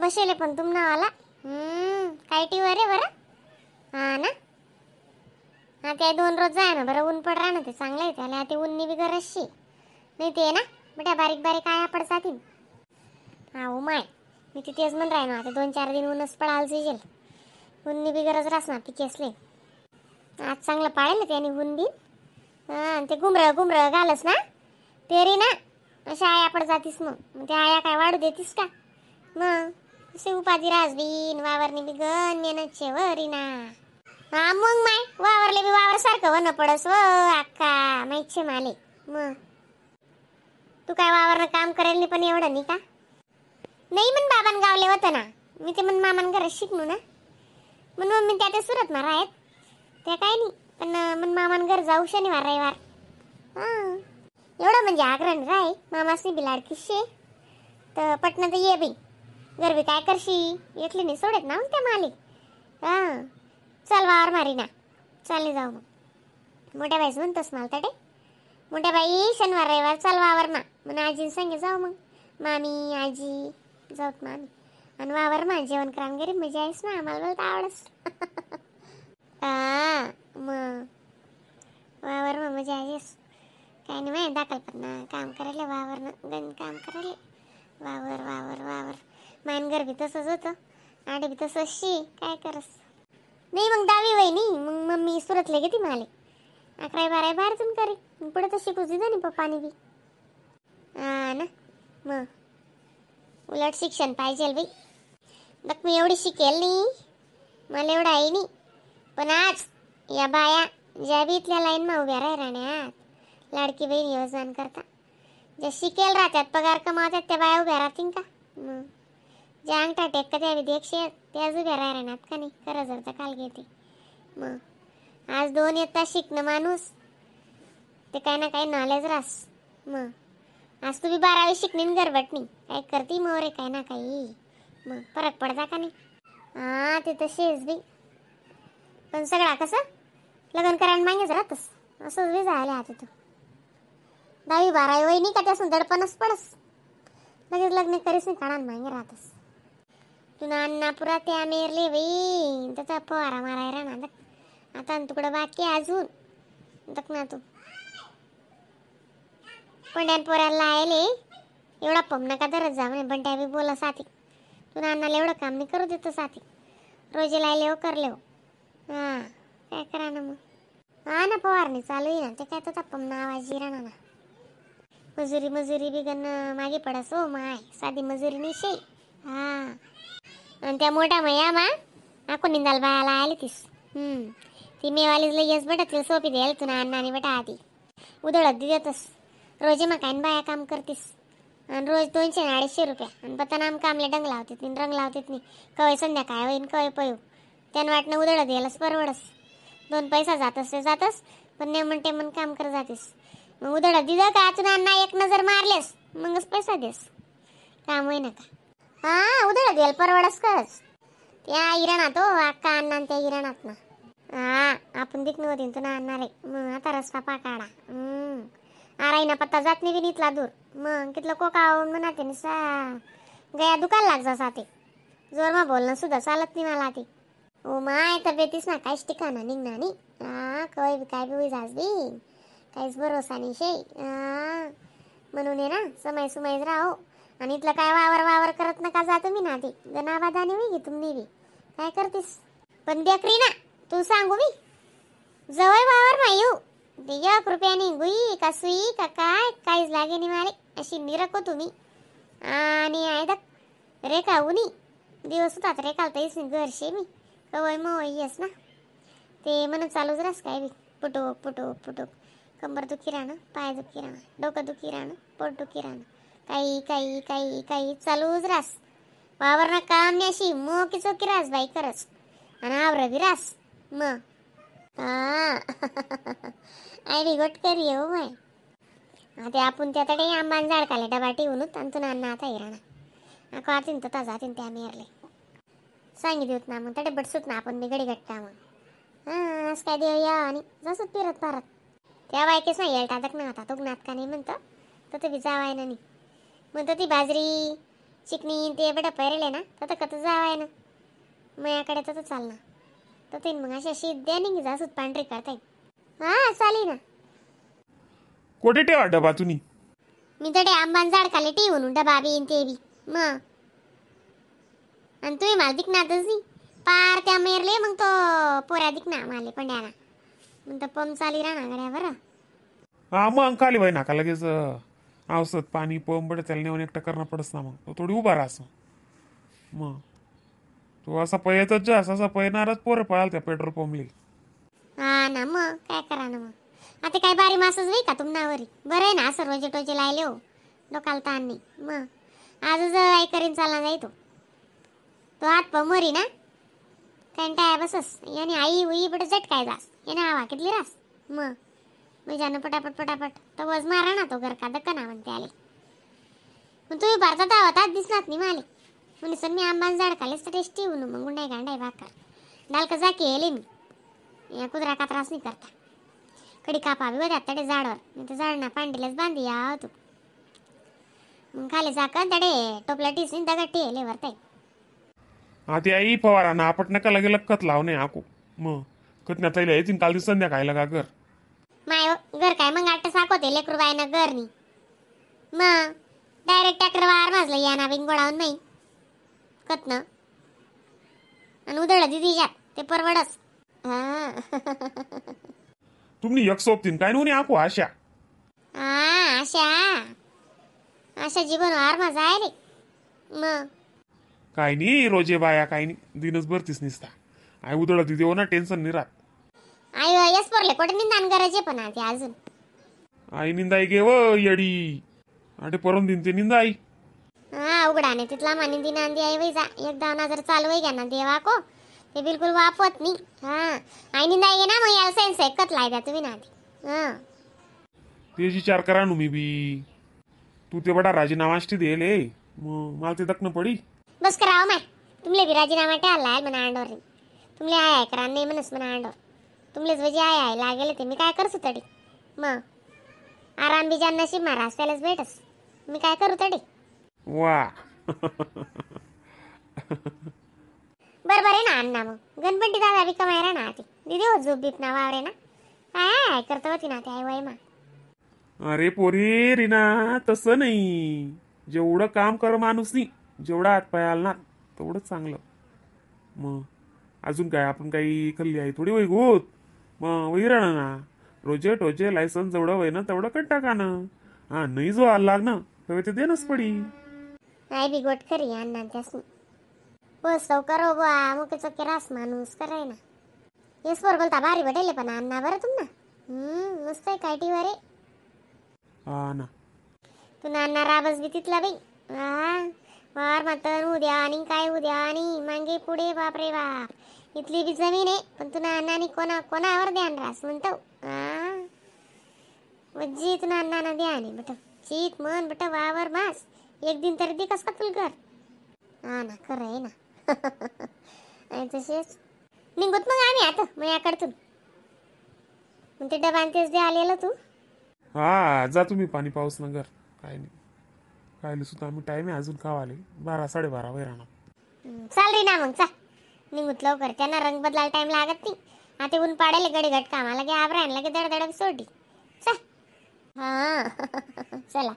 बसेले पण तुम नावाला. काय टीवर रे बरं. हा ना, हा ते 2 रोज जाय ना बरं, ऊन पड ना ते चांगलं आहे त्याला. ते ऊननी बी गरजशी नाही ते ना बेटा बारीक बारीक आया पड जातील. हा हो माय, मी तिथेच म्हण राय ना आता 2-4 दिन ऊनच पडायला जाईल. ऊननी बी गरज रास ना पिके असले. आज चांगलं पाळेल ना त्याने ऊन बी. हां ते गुमरं गुमरं घालस ना तेरी ना अशा आया पड जातीस. मग मग त्या आया काय वाढू देतीस का? मग असे उपाधी रास बीन वावरणी बी गण मेहनत शे वरी ना. हा मग माय वावरले बी वावर सारखं वन पडस व अक्का माहित शे माले. मग तू काय वावरनं काम करेल नाही पण एवढं नाही का? नाही म्हण बाबान गावले होतं ना मी ते, म्हण मामान घरात शिकलो ना म्हण मम्मी त्या त्या सुरत मारा आहेत त्या काय नाही, पण म्हण मामान घर जाऊ शनिवार रविवार. हां एवढं म्हणजे आग्रह राय मामासनी बी लाडकी शे तर पटणं तर ये बाई गरबी काय करशी एकली नाही सोडत ना मग त्या मालिक. हां चल वावर मारी ना चालले जाऊ मग. मोठ्या बाईच म्हणतोस मला तडे मोठ्या बाई शनिवार रविवार चल वावर मा म्हणून आजीन संगे जाऊ मग मामी आजी जाऊत मामी आणि वावर मा जेवण करान घरी मजा आहेस ना आम्हाला बोलता आवडस. हा मग वावर मा मजा आहेस काय नाही माय दाखल पण ना काम करायला वावरनं गण काम करायला वावर वावर वावर मान घर बी तसंच होतं आडे बी तसंच शी काय करस नाही. मग 10वी वय नाही मग मम्मी सुरतले घेते माले 11वी 12वी बाहेरतून करी मग पुढे तर शिकूच दिलं नाही पप्पाने बी. हा ना मग उलट शिक्षण पाहिजे बाई. बघ मी एवढी शिकेल नाही मला एवढं आहे नाही, पण आज या बाया ज्या बी इथल्या लाईन मा उभ्या राह राहण्यात लाडकी बहीण योजनां करता ज्या शिकेल राहत्यात पगार कमावतात त्या बाया उभ्या राहतील का? मग ज्या अंगठा टेक त्या विदेक्षे त्याच उभ्या राहणार का नाही? खरं जर तर काल घेते मग आज 2 इयत्ता शिकणं माणूस ते काय ना काही नॉलेज रास. मग आज तुम्ही 12वी शिकणीन गरबटणी काय करती मग रे काय ना काही मग फरक पडता का नाही? हा ते तसेच बी पण सगळा कसं लग्न करायला मागेच राहतस असंच बी झालं आता. तू 10वी 12वी वय नाही का त्यासून दडपणच पडस लगेच लग्न करीस नाही काढा मागे राहतस. तू अण्णा पुरा त्या मेरले बाई त्याचा फवारा मारायला राहणार आता आणि तुकडं बाकी अजून दक ना तू पंड्यान पोराला लायले एवढा पम नका धरत जा म्हणे बंट्या बी बोला साथी तू अण्णाला एवढं काम नाही करू देतो साथी रोजे लायले हो करले हो. हां काय करा ना मग. हा ना फवारणी चालू आहे ना ते काय तर पम ना आवाज राहणार ना मजुरी मजुरी बी गण मागे पडस हो माय साधी मजुरी नाही शे. हां आणि त्या मोठ्या मया मा आको निंदाल बायाला आली तीस ती मेवालीच लगेच बटा तिला सोपी द्यायला तुला अण्णा आणि बटा आधी उधळत देतस रोजे मग काय बाया काम करतीस आणि रोज 200 250 रुपया आणि पत्ता नाम कामले डंग लावतीत नाही रंग लावतीत नाही कवय संध्याकाळ होईन कवय पळू त्यानं वाटणं उधळत द्यायलाच परवडस 2 पैसा जातस ते जातस पण नेमन टेमन काम कर जातीस मग उधळत दिलं का तुला अण्णा एक नजर मारलेस मगच पैसा देस काम होई नका. हा उधळत द्यायला परवडस खरंच त्या इराणात हो अक्का अण्णा त्या इराणात ना. हा आपण दिकणं होती तुला आणणार आहे मग आता रस्ता पाकाडा आराईना पत्ता जात नाही बी इथला दूर मग तिथलं कोका म्हणते सा गया दुकान लाग जा साते जोर मा बोलणं सुद्धा चालत नाही मला ती. ओ my तब्येतीस ना काहीच ठिकाणा निघणार नाही. हा कवय बी काय बी होई जास बी काहीच भरोसा नाही शे. म्हणून आहे ना समय सुमाईच राहो आणि इथलं काय वावर वावर करत नका जा तुम्ही ना ती गणाबादाने होई तुम्ही बी काय करतीस पण देखरी ना तू सांगू मी जवळ वावर मा येऊ ते 1 रुपयाने गुई का सुई का काय काहीच लागे नाही मारे अशी निरको तुम्ही आणि आहे रेखा उनी दिवस होतात रेखाल तरीच घरशे मी कवय मग येस ना ते म्हणत चालूच रास काय बी पुटोक पुटोक पुटोक कंबर दुखी राहणं पाय दुखी राहणं डोकं दुखी राहणं पोट दुखी राहणं काही काही काही काही चालूच रास वावरणं काम नाही अशी मोकी चोकी रास बाई खरंच आणि आवर बी रास मग. हा I बी गोट करी हो माय. आता आपण त्या तडे आंबान झाड खाले डबा ठेवून आणि तुला अण्णा आता हिराणा आको आतीन तर जातीन त्या मेरले सांगितलं होत ना मग तडे बटसूत ना आपण बी गडी गट्टा मग. हां असं काय देव या आणि जसं फिरत फारत त्या बायकेच नाही येळटा ना आता तुगनात का नाही म्हणतं तर ते बी जावाय ना नाही म्हणतं ती बाजरी चिकनी ते बेटा पैरले ना तसं कत जावाय ना मयाकडे तसं चाल ना तर ते मग अशा शीत द्या निघी जासूत पांढरी करताय. हा चालेल ना. कोठे ठेवा डबा तुम्ही? मी तडे आंबान झाड खाली ठेवून डबा बी ते बी मग आणि तुम्ही मला दिकनातच नाही पार त्या मेरले मग तो पोऱ्या दिकना माले पंड्याना मग तो पंप चाली राहणार गड्या बरं. हा मग खाली बाई नाका लगेच औषध पाणी पंप बडं त्याला नेऊन एकटं करणं पडस ना मग तो थोडी उभा राहस मग तो असा पयतच जास असा पयणारच पोरं पळाल त्या पेट्रोल पंपले. हा ना मग काय करा ना मग आता काय बारी मासच होई का तुमनावरी बरं आहे ना असं रोजे टोजे लायले हो डोकाला ताण नाही मग आजच आई करीन चालना जाई तो तो हात पमरी ना कंटाळा बसस याने आई उई बट झटकाय जास याने हवा कितली रास मग मी जाणं पटापट पटापट तो वज मारा ना तो घर का दक्का ना म्हणते आले मग तुम्ही भारतात आवाज दिसणार नाही माले म्हणजे सर मी आंबान झाड खालेच तर टेस्टी होऊन मग गुंडाई गांडाई भाकर डालका जा केले मी या कुत्रा का त्रास नाही करता कडी कापा बी होत्या तडे झाडावर नाही तर झाड ना पांडीलाच बांधी या तू मग खाली जाकन तडे टोपला टीसून दगड टेले वरताय. हा ती आई फवारा ना आपट नका लगे लक्कत लाव नाही आकू मग कत ना येतील काल दिवस संध्याकाळी लगा घर माय घर काय मग आठ साकोते लेकरू बाय ना घर नाही मग डायरेक्ट ट्रॅक्टर वार माजलं या ना बिन गोडाऊन नाही कतनं आणि उधळलं दिदी जात ते परवडस. हा तुम्ही एक सोबतीन काय नव्हती आकू आशा. हा आशा आशा जीवन वार माझा आहे रे मग काय नाही रोजे बाया काय नाही दिनच भरतीच निसता आई उधळत दिदी हो ना टेन्शन नाही राहत. आई यस पोरले कोठे निंदान करायचे पण ते अजून आई निंदाई गे व येडी आटे परम दिन ते निंदाई. हा उघडा नाही तिथला मानी दिन आंदी आई वै जा एक दावना जर चालू वै घ्या ना देवा को ते बिलकुल वापवत नाही. हा आई निंदाई गे ना मग याला सेन्स एकच लाय द्या तुम्ही ना आधी. हा ते विचार करा नु मी बी तू ते बडा राजीनामा देले मग मला ते दखणं पडी. बस करावं माय तुमले बी राजीनामा टाळला आहे म्हणा अंडोर तुमले I I करा नाही म्हणस म्हणा अंडोर तुमलेच वजी I I लागेल ते मी काय करसू तडी मग आराम बी ज्या नशीब मारा त्यालाच भेटस मी काय करू तडी. वा बरोबर आहे ना अण्णा मग गणपती दादा बी कमाय रा ना ते दिदी हो झोप बीप ना वावरे ना काय I करता होती ना ते आई वय मा. अरे पोरी रीना तसं नाही जेवढं काम कर माणूस नाही जेवढा हात पाय आला ना तेवढं चांगलं मग अजून काय आपण काही खाल्ली आहे थोडी वय गोत मग वही राहणार ना रोजे टोजे लायसन जेवढं वय ना तेवढं कट टाका ना. हा नाही जो आला लाग ना तेव्हा ते देणंच पडी. आई बी गोट खरी अण्णा त्यासनी बस लवकर हो बुवा मुके चोके रास माणूस कराय ना येस बरोबर बोलता भारी भेटेल पण अण्णा बरं तुम ना मस्त आहे काय टीवर आहे. हा ना तू नाना राबस बी तिथला बाई हा वार मातन उद्या आणि काय उद्या आणि मागे पुढे बापरे बाप इथली बी जमीन आहे पण तू नानानी कोणा कोणावर ध्यान रास म्हणतो. हा वज्जी तू नाना ध्यान आहे बट चीत मन बट वावर मास एक दिन तरी दिकस का तुला घर. हा ना खरं आहे ना. आणि तसेच निघत मग आम्ही आता मग याकडतून मग ते डबा तेच दे आलेलं तू. हा जा तुम्ही पाणी पाऊस नगर काय नाही काय सुद्धा आम्ही टाईम आहे अजून खावाले 12 12:30 वय राहणार. चाल रे ना मग चा निघूत लवकर त्यांना रंग बदलायला टाइम लागत नाही आता ऊन पाडायला गडी घट कामाला लगे आबरा लगे दडदड सोडी चा. हा चला.